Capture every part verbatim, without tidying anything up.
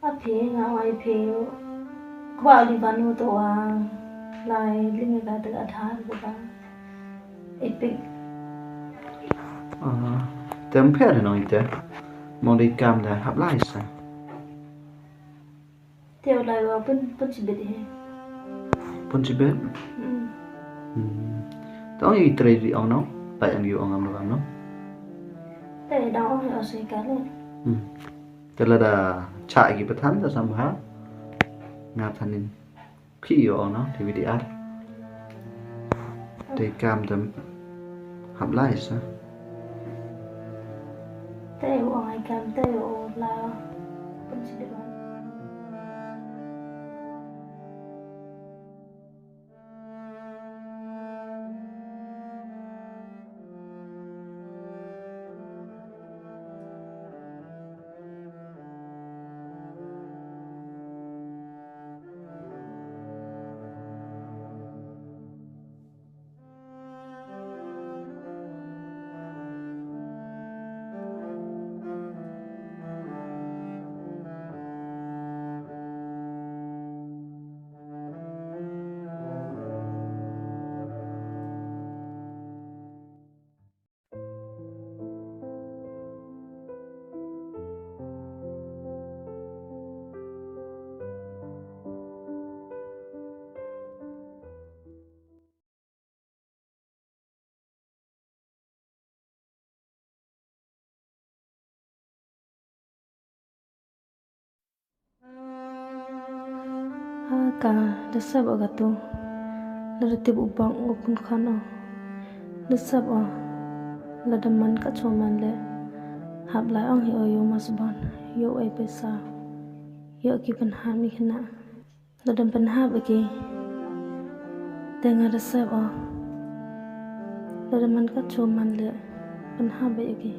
Aphi nga oi phi. Kwah li ban u to wa. Lai li nga ka te Aadhaar ko ba. Epic. Ah, tem pher nong ite. Mong dei kam da hap lai sa. Te u lai wa pun pun chibit he. Pun chibit. Hmm. Hmm. Tong i trei ri ong no. Lai ang yu ong am no. Te dang ong o se ka le. Hmm. Te lada chah ki pathan da sam ha. Nga thanin. Phi ïoh noh, te video ar. Te kam te hap lai sa. Te u ong ai kam te u la. Ha ka da sep o ka tu. Lada tip u bang u pun khan o. Da sep o. Lada man ka chuh man le. Hap lai ong hi o ïoh mas ban. Ïoh ai pisa. Ïoh ki pynhap ni khynnah. Lada pynhap ki. Te nga da sep o. Lada man ka chuh man le. Pynhap ki.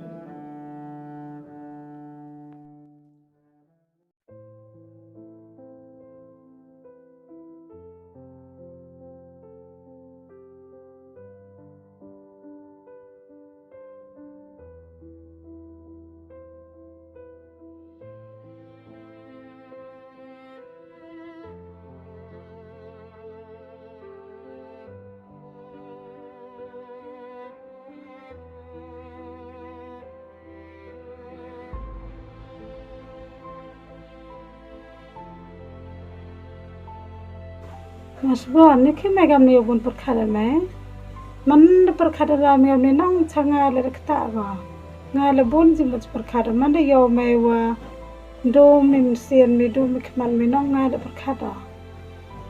Mas bon, ni khi me kam ni bun pyrkhat me. Man da pyrkhat da me ni nong cha nga le da kata ba. Nga le bun jing bun pyrkhat man da yo me wa. Do mi msian mi do mi khmat mi nong nga da pyrkhat da.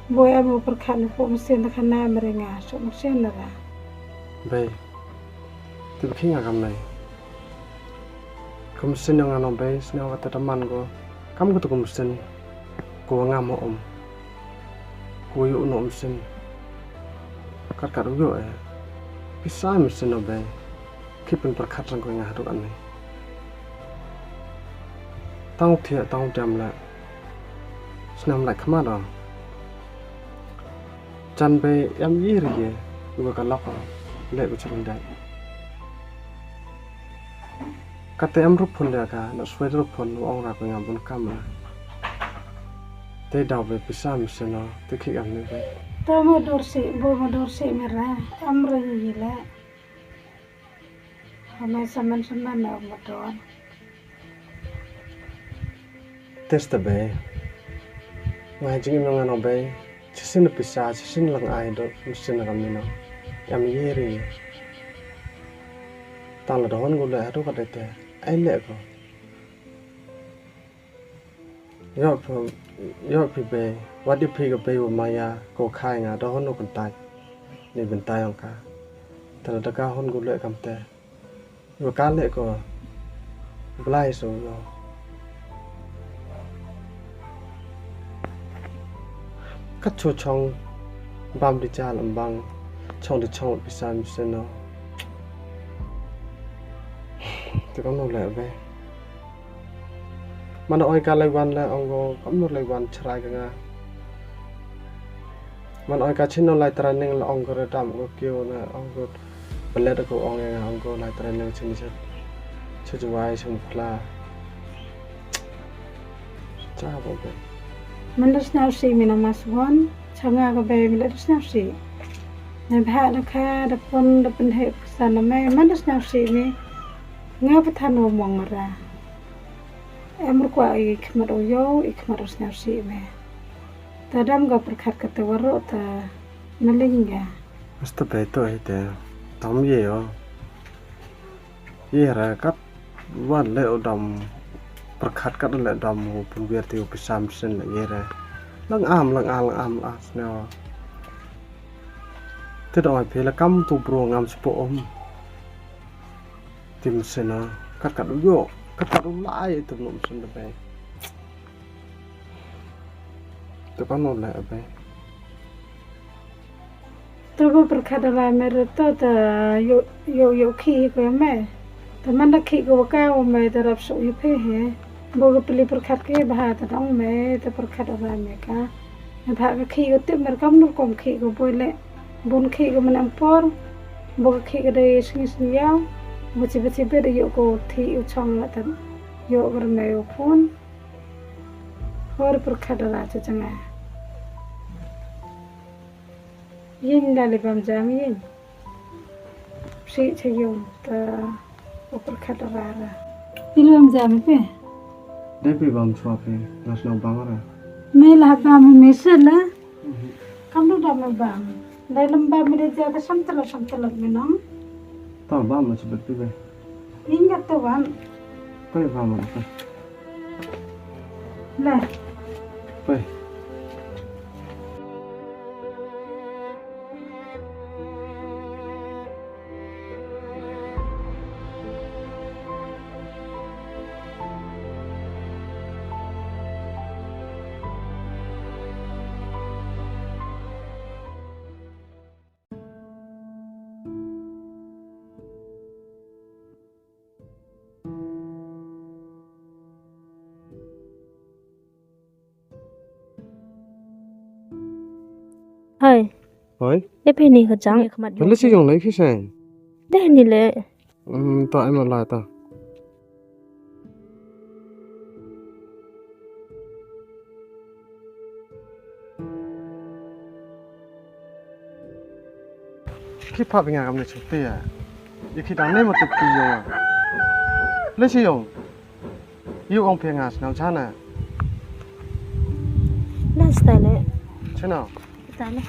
Boi em u pyrkhat ni pok msian da khana me ringa so msian da. Bei. Tip khi nga kam nai. Kum sin nga no bei, sniaw kata taman ko. Kam ko tu kum sin. Ko nga mo om. Ko yu no om sin. Kat kat yu eh. Pisa mi sin no bei. Khi pyn pyrkhat sang ko nga haduk anai. Tang thia tang tiam la. Snam lai khmat dong. Jan bei em yi ri ye, u ka lok le u chang dai. Kata em rup phun da ka, na swai rup phun u ong ra ko nga bun kam la. Te daw bei pisa mi seno, te khi am ni bei. Ta mo dor si, bo mo dor si mi ra, am ra yi le. Amai saman saman na mo dor. Test be. Ngai jing im nga no be. Chisin pisa, chisin lang ai do, chisin ram ni no. Yam ye ri. Tang la don go le hadu ka de te. Ai le ko. Yo phi, yo phi be. What if phi ka be wa maya ko khai nga do hon no kan tai. Ni ben tai ong ka. Tang la da ka hon go le kam te. Wa ka leh ko. Blai so no. Ka chu chong bam di cha lam bang. Chong di chong pisa mi se no. Te kam no leh be. Man oi ka lai wan le ong ko kam no lai wan chrai ka nga. Man oi ka chin no lai training la ong ko re dam ko kio na ong ko pelet ko ong ya ong ko lai training chin chin. Chu chu wai chung phla. Sa ba ba. Mynta sniawsih mi na mas wan, changa ka bai mi la sniawsih. Na bha na kha da pun da pun he sa na mai, mynta sniawsih mi. Nga pathan wa mong ra. Em rukwa i khmat o yo, i khmat o sniawsih me. Ta dam ga perkhat kata waro ta maling ga. Mesti beto ite. Tam ye yo. Ye ra kat wan le o dam perkhat kat le dam o pun wer ti o pisam sen le ye ra. Lang am, lang am, lang am, lang am, sniaw. Te da oi phe la kam tu bro ngam spo om. Tim sena kat kat u yo kat kat u lai tim nom sen da bai. Te kan no lai bai. Te ba perkhat da lai me re to ta yo yo yo khi ko me. Te man da khi ko ka o me te rap su yi phe he. Bo ko pili perkhat ke ba ha ta dong me te perkhat da lai me ka. Nga thah ka khih ka tip mer kam nur kom khih ka boi leh. Bun khih ka mynne por. Ba ka khih ka dei sngi sngi yaw. Ba chi ba chi bet ïoh ka u thih u chong la tan. Ïoh ka rmei u phun. Hor pyrkhat da la cha changa. Yin da le bam jam yin. Psi cha yung ta u pyrkhat da la ra. Yin bam jam pe. Dei phi bam chwa phi, nga sngewbang ra. Me la bam me sel la. Kam du da me bam. Dei lem bam me dei ja ka sam tala sam tala me nang. Ta bam ma chibet phi be. Ing ka tu bam. Phi bam ma phi. Le. Phi. Hai. Hoi. Dei phi ni ka jang. Ni khmat. Phi le shi jong lai phi sai. Dei ni le. Hmm, ta ai ma lai ta. Ki pha binga kam ne chute ya. Ye ki dang ne ma tup ki yong. Le shi yong. Yu ong phi nga snam chana. Na style. Chino. Style.